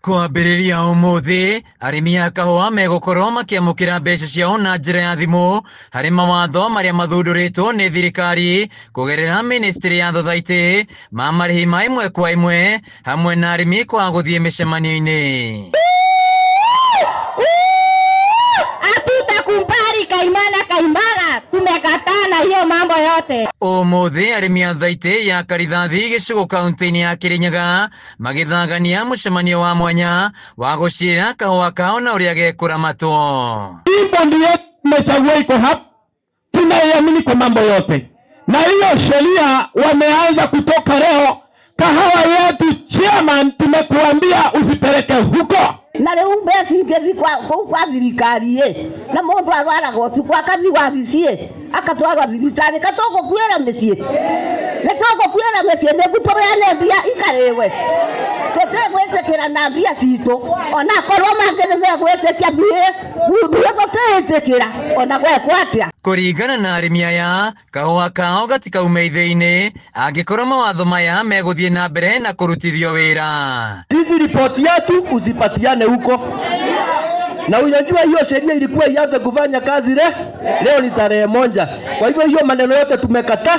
Kwambĩrĩria ũmũthĩ arĩmi a kahũa megũkorwo makĩamũkĩra mbeca ciao na njĩra ya thimũ harĩ mawatho marĩa mathundũrĩtwo nĩ thirikari kũgerera ministry ya thothaitĩ ma marĩhi ma ĩmwe kwa ĩmwe hamwe na arĩmi kwaga gũthiĩ mĩcemanio-inĩ. Hatutakubali kaimana kaimana, tumekataa na hiyo mambo yote. Ũmũthĩ arĩmi a thaitĩ ya Karithathi gĩcigo kaunti-inĩ ya Kirinyaga magĩthagania mũcemanio wa mwanya wa gũcira kahũa kao na ũrĩa gekũramatwo. Hii bondi yetu tumechagua iko hapa, tunaiamini kwa mambo yote, na hiyo sheria wameanza kutoka leo. Kahawa yetu chairman, tumekuambia usipeleke huko. Na riu mbeca ingĩthiĩ kũu kwa thirikari ĩ, na mũndũ arwaraga ũtukũ akathiĩ wabici ĩ, akatwarwo thibitarĩ, ka tũgũkuĩra mĩciĩ, nĩ tũgũkuĩra mĩciĩ nĩguo tũheane mbia ikarĩwe. Tũtigwĩtĩkĩra na mbia citũ, ona korwo mangĩ nĩ megwĩtĩkia mbia tũtiĩtĩkĩra ona gwekwo atĩa. Kũringana na arĩmi aya, kahũa kao gatikaume ithĩi-inĩ angĩkorwo mawatho maya megũthiĩ na mbere na kũrutithio wĩra. Sisi ripoti yetu usipatiane huko. Na unajua hiyo sheria ilikuwa ianze kufanya kazi leo ni tarehe 1. Kwa hivyo hiyo maneno yote tumekataa.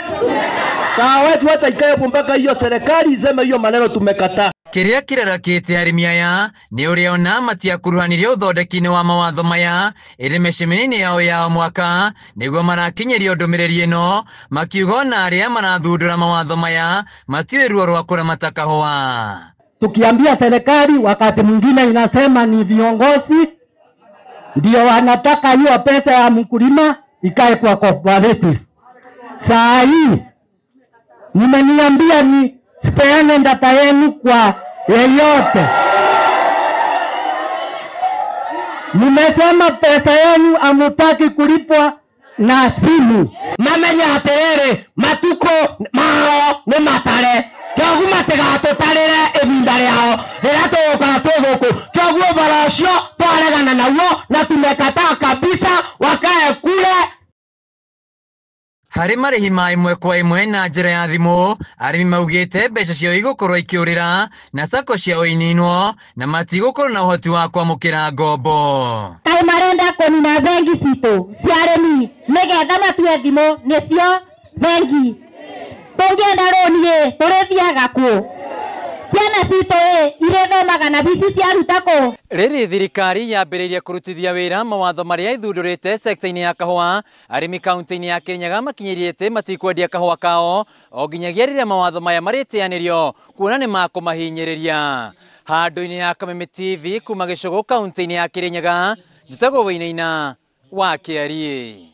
Kahawa yetu hata ikae hapo mpaka hiyo serikali iseme hiyo maneno tumekataa. Kĩrĩa kĩrarakĩte arĩmi aya nĩ ũrĩa ona matiakuruhanirie ũthondeki-inĩ wa mawatho maya ĩrĩ mĩcemanio-inĩ yao ya o mwaka nĩguo marakinyĩrio ndũmĩrĩri ĩno makiuga ona arĩa marathundũra mawatho maya matiũĩ ruo rwa kũramata kahũa. Tukiambia serikali wakati mwingine inasema ni viongozi ndio wanataka hiyo pesa ya mkulima ikae kwa cooperative. Saa hii nimeniambia ni sipeane data yenu kwa yeyote. Nimesema pesa yenu hamutaki kulipwa na simu. Mamenya atiriri matuko mao ni matare. Kioguo matigatũtarĩre ihinda rĩao rĩrĩa tũgũkorwo twĩ gũkũ. Kioguo ũhoro ũcio twaregana naguo na tumekataa kabisa, wakae kule. Harĩ marĩhi ma ĩmwe kwa ĩmwe na njĩra ya thimũ, arĩmi maugĩte mbeca ciao igũkorwo ikĩũrĩra na sacco ciao ininwo na matigũkorwo na ũhoti wa kwamũkĩra ngombo. Kaĩ marenda kũnina bengi citũ cia arĩmi nĩgetha matue thimũ nĩcio bengi. Tũngĩenda rũni ĩ, tũrĩthiaga kũ? Ciana citũ ĩ, irĩthomaga na bici ciaruta kũ? Rĩrĩ thirikari yambĩrĩirie kũrutithia wĩra mawatho marĩa ithundũrĩte sekta-inĩ ya kahũa, arĩmi kaunti-inĩ ya Kirinyaga makinyĩrie atĩ matikwendia kahũa kao o nginyagia rĩrĩa mawatho maya marĩteanĩrio kuona nĩ makũmahinyĩrĩria. Handũ-inĩ ya Kameme TV kuma Gĩcũgũ kaunti-inĩ ya Kirinyaga, njĩtagwo Wainaina wa Kĩariĩ.